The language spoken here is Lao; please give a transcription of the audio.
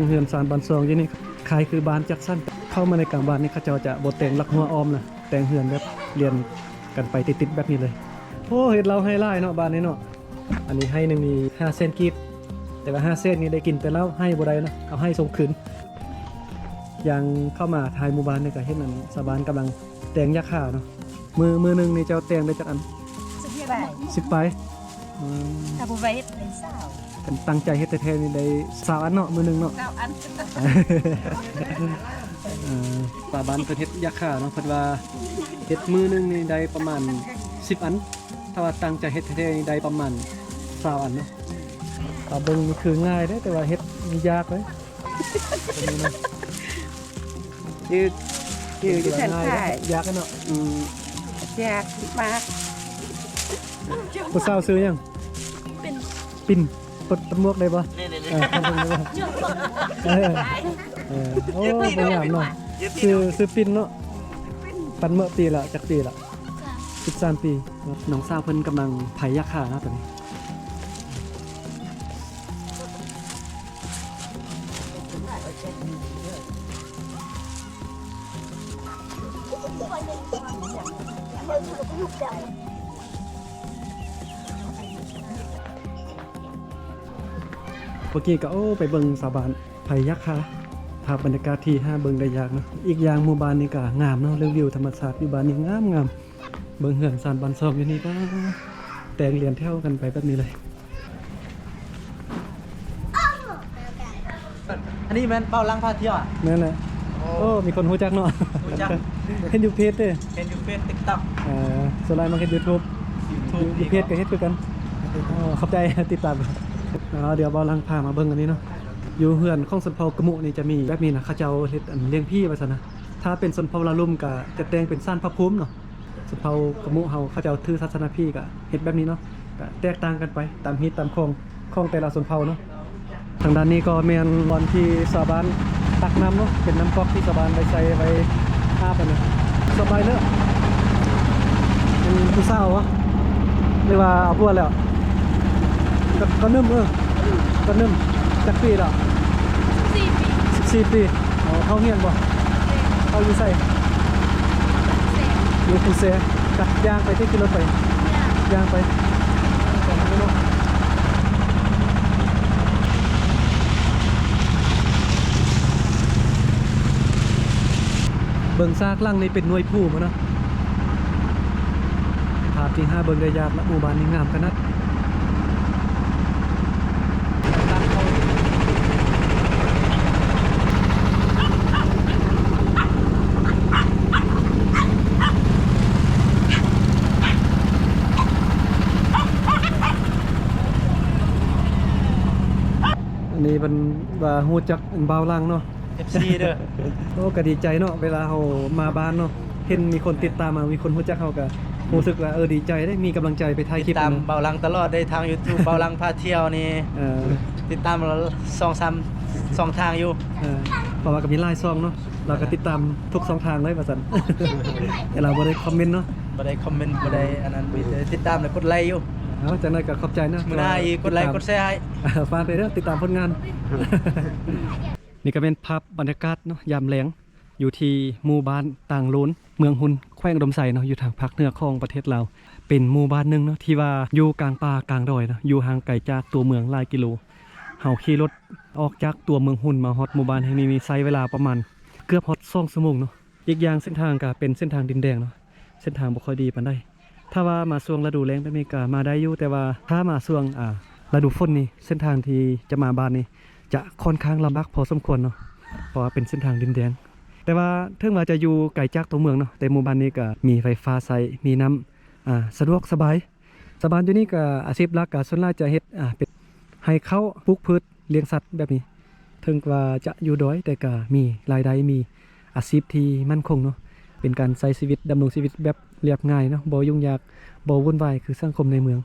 ເຮືອນຊານບ້ານຊ່ອງຢູ່ນີ້ ຄ້າຍຄືບ້ານຈັດສັນ. ເຂົ້າມາໃນກາງບ້ານນີ້ ເຂົາເຈົ້າຈະບໍ່ແຕ່ງຫຼັກຮົ້ວອ້ອມນະ, ແຕ່ງເຮືອນແບບລຽນກັນໄປຕິດໆແບບນີ້ເລີຍ. ໂອ້ ເຮັດລາວໄຮ່ຫຼາຍເນາະ ບ້ານນີ້ເນາະ. ອັນນີ້ໄຮ່ໜຶ່ງນີ້ຫ້າແສນກີບ, ແຕ່ວ່າຫ້າແສນນີ້ໄດ້ກິນແຕ່ລາວ, ໄຮ່ບໍ່ໄດ້ນະ, ເອົາໄຮ່ສົ່ງຄືນ. ຍ່າງເຂົ້າມາທ້າຍໝູ່ບ້ານນີ້ ກໍເຫັນອັນຊາວບ້ານກຳລັງແຕ່ງຢາຄາເນາະ. ມື້ ມື້ໜຶ່ງນີ້ເຈົ້າແຕ່ງໄດ້ຈັກອັນ? ສິບປາຍ. ສິບປາຍ? ອືມ ຖ້າຜູ້ໃດເຮັດໄດ້ຊາວ. ຄັນຕັ້ງໃຈເຮັດແທ້ໆນີ້ໄດ້ຊາວອັນເນາະ ມື້ໜຶ່ງເນາະ. ຊາວອັນ. ເອີ ຊາວບ້ານເພິ່ນເຮັດຢາຄາເນາະ, ເພິ່ນວ່າເຮັດມື້ໜຶ່ງນີ້ໄດ້ປະມານສິບອັນ, ຖ້າວ່າຕັ້ງໃຈເຮັດແທ້ໆນີ້ໄດ້ປະມານຊາວອັນເນາະ. ຖ້າເບິ່ງນີ້ຄືງ່າຍເດ້ ແຕ່ວ່າເຮັດນີ້ຍາກເດ້. ຍືດ ຍືດຢູ່ແຜ່ນພ້າຍ ຍາກເນາະ. ອືມ ຍາກມາກ. ຜູ້ສາວຊື່ຫຍັງ? ປິນ. ປິນ. ເປີດ ເປີດໝວກໄດ້ບໍ່? ນີ້ໆໆ ເອີ ເປີດໝວກໄດ້ບໍ່? ເອີ ເອີ ໂອ້ ບໍ່ງາມເນາະ. ຊື່ ຊື່ປິນເນາະ. ປັນເໝີ່ປີລະ ຈັກປີລະ? ສິບສາມປີ. ນ້ອງສາວເພິ່ນກຳລັງໄຖຢາຄາເນາະ ຕອນນີ້. ເມື່ອກີ້ກໍ ໂອ້ ໄປເບິ່ງຊາວບ້ານໄຖຢາຄາ, ພາບບັນຍາກາດທີ່ຫາເບິ່ງໄດ້ຍາກເນາະ. ອີກຢ່າງໝູ່ບ້ານນີ້ກໍງາມເນາະ, ເລື່ອງວິວທຳມະຊາດຢູ່ບ້ານນີ້ງາມໆ. ເບິ່ງເຮືອນຊານບ້ານຊ່ອງຢູ່ນີ້ ປ້າ ແຕ່ງລຽນແຖວກັນໄປແບບນີ້ເລີຍ. ອັນນີ້ແມ່ນເບົາຫຼັງພາທ່ຽວອະ? ແມ່ນແຫຼະ. ໂອ້ ໂອ້ ມີຄົນຮູ້ຈັກເນາະ. ຮູ້ຈັກ. ເຫັນຢູ່ເພຈເດ້. ເຫັນຢູ່ເພຈ TikTok. ເອີ ສ່ວນຫຼາຍມັກເຮັດ YouTube. YouTube ຢູ່ເພຈກໍເຮັດຄືກັນ. ອໍ ຂອບໃຈ ຕິດຕາມ. ດຽວເບົາຫຼັງພາມາເບິ່ງອັນນີ້ເນາະ, ຢູ່ເຮືອນຂອງຊົນເຜົ່າກະມຸນີ້ຈະມີແບບນີ້ນະ, ເຂົາເຈົ້າເຮັດອັນລ້ຽງຜີວ່າຊັ້ນນະ. ຖ້າເປັນຊົນເຜົ່າລາວລຸ່ມກໍຈະແຕ່ງເປັນສານພະພູມເນາະ. ຊົນເຜົ່າກະມຸເຮົາ ເຂົາເຈົ້າຖືສາສະໜາຜີກໍເຮັດແບບນີ້ເນາະ, ກໍແຕກຕ່າງກັນໄປຕາມຮີດຕາມຄອງຂອງແຕ່ລະຊົນເຜົ່າເນາະ. ທາງດ້ານນີ້ກໍແມ່ນບ່ອນທີ່ຊາວບ້ານຕັກນ້ຳເນາະ, ເປັນນ້ຳກອກທີ່ຊາວບ້ານໄວ້ໃຊ້ໄວ້ອາບອັນນີ້. ສະບາຍເດີ. ເປັນຜູ້ສາວຫວາ ຫຼືວ່າເອົາຜົວແລ້ວ? ກໍ ກໍໜຸ່ມ. ເອີ ກໍໜຸ່ມ. ຈັກປີແລ້ວ? ສິບສີ່ປີ. ສິບສີ່ປີ. ອໍ ເຂົ້າຮຽນບໍ່? ເຂົ້າຢູ່ໃສ? ຢູ່ພູແຊ. ກັບຍ່າງໄປຕິ ຂີ່ລົດໄປ? ຍ່າງ ຍ່າງໄປ. ເບິ່ງຊາກຫຼັງນີ້ເປັນໜ່ວຍພູໝົດເນາະ. ພາບທີ່ຫາເບິ່ງໄດ້ຍາກລະ, ໝູ່ບ້ານນີ້ງາມຂະໜາດ. ອັນນີ້ເພິ່ນວ່າຮູ້ຈັກບ່າວຫຼັງເນາະ. ເອັຟຊີເດີ. ໂອ້ ກໍດີໃຈເນາະ ເວລາເຮົາມາບ້ານເນາະ ເຫັນມີຄົນຕິດຕາມເຮົາ ມີຄົນຮູ້ຈັກເຮົາ ກໍຮູ້ສຶກວ່າ ເອີ ດີໃຈເດ້ ມີກຳລັງໃຈໄປຖ່າຍຄລິບ. ຕິດຕາມບ່າວຫຼັງຕະຫຼອດເດ້ ທາງຢູທູບ ບ່າວຫຼັງພາທ່ຽວນີ້. ເອີ ຕິດຕາມສອງສາມຊ່ອງທາງຢູ່. ເອີ ເພາະວ່າກໍມີຫຼາຍຊ່ອງເນາະ ລາວກໍຕິດຕາມທຸກຊ່ອງທາງເລີຍວ່າຊັ້ນ. ແຕ່ລາວບໍ່ໄດ້ຄອມເມັນເນາະ ບໍ່ໄດ້ຄອມເມັນ ບໍ່ໄດ້ອັນນັ້ນ ມີແຕ່ຕິດຕາມ ແລະ ກົດໄລຢູ່. ເອົາ ຈັ່ງໃດກໍຂອບໃຈເນາະ ມື້ໜ້າອີກ ກົດໄລກົດແຊໃຫ້. ຝາກໄດ້ເດີ ຕິດຕາມຜົນງານ. ນີ້ກໍແມ່ນພາບບັນຍາກາດເນາະ ຍາມແລງ ຢູ່ທີ່ໝູ່ບ້ານຕ່າງໂລນ ເມືອງຮຸນ ແຂວງອຸດົມໄຊເນາະ ຢູ່ທາງພາກເໜືອຂອງປະເທດລາວ. ເປັນໝູ່ບ້ານໜຶ່ງເນາະ ທີ່ວ່າຢູ່ກາງປ່າກາງດອຍເນາະ ຢູ່ຫ່າງໄກຈາກຕົວເມືອງຫຼາຍກິໂລ. ເຮົາຂີ່ລົດອອກຈາກຕົວເມືອງຮຸນມາຮອດໝູ່ບ້ານແຫ່ງນີ້ນີ້ ໃຊ້ເວລາປະມານເກືອບຮອດສອງຊົ່ວໂມງເນາະ. ອີກຢ່າງເສັ້ນທາງກໍເປັນເສັ້ນທາງດິນແດງເນາະ ເສັ້ນທາງບໍ່ຄ່ອຍດີປານໃດ. ຖ້າວ່າມາຊ່ວງລະດູແລ້ງແບບນີ້ກໍມາໄດ້ຢູ່ ແຕ່ວ່າຖ້າມາຊ່ວງ ອາ ລະດູຝົນນີ້ ເສັ້ນທາງທີ່ຈະມາບ້ານນີ້ຈະຂ້ອນຂ້າງລຳບາກພໍສົມຄວນເນາະ ເພາະວ່າເປັນເສັ້ນທາງດິນແດງ. ແຕ່ວ່າເຖິງວ່າຈະຢູ່ໄກຈາກຕົວເມືອງເນາະ ແຕ່ໝູ່ບ້ານນີ້ກໍມີໄຟຟ້າໃຊ້ ມີນ້ຳ ອາ ສະດວກສະບາຍ. ຊາວບ້ານຢູ່ນີ້ກໍອາຊີບຫຼັກກໍສ່ວນຫຼາຍຈະເຮັດ ອາ ເປັນໄຮ່ເຂົ້າ ປູກພືດ ລ້ຽງສັດແບບນີ້. ເຖິງວ່າຈະຢູ່ດອຍ ແຕ່ກໍມີລາຍໄດ້ ມີອາຊີບທີ່ໝັ້ນຄົງເນາະ ເປັນການໃຊ້ຊີວິດ ດຳລົງຊີວິດແບບລຽບງ່າຍເນາະ ບໍ່ຫຍຸ້ງຍາກ ບໍ່ວຸ່ນວາຍຄືສັງຄົມໃນເມືອງ.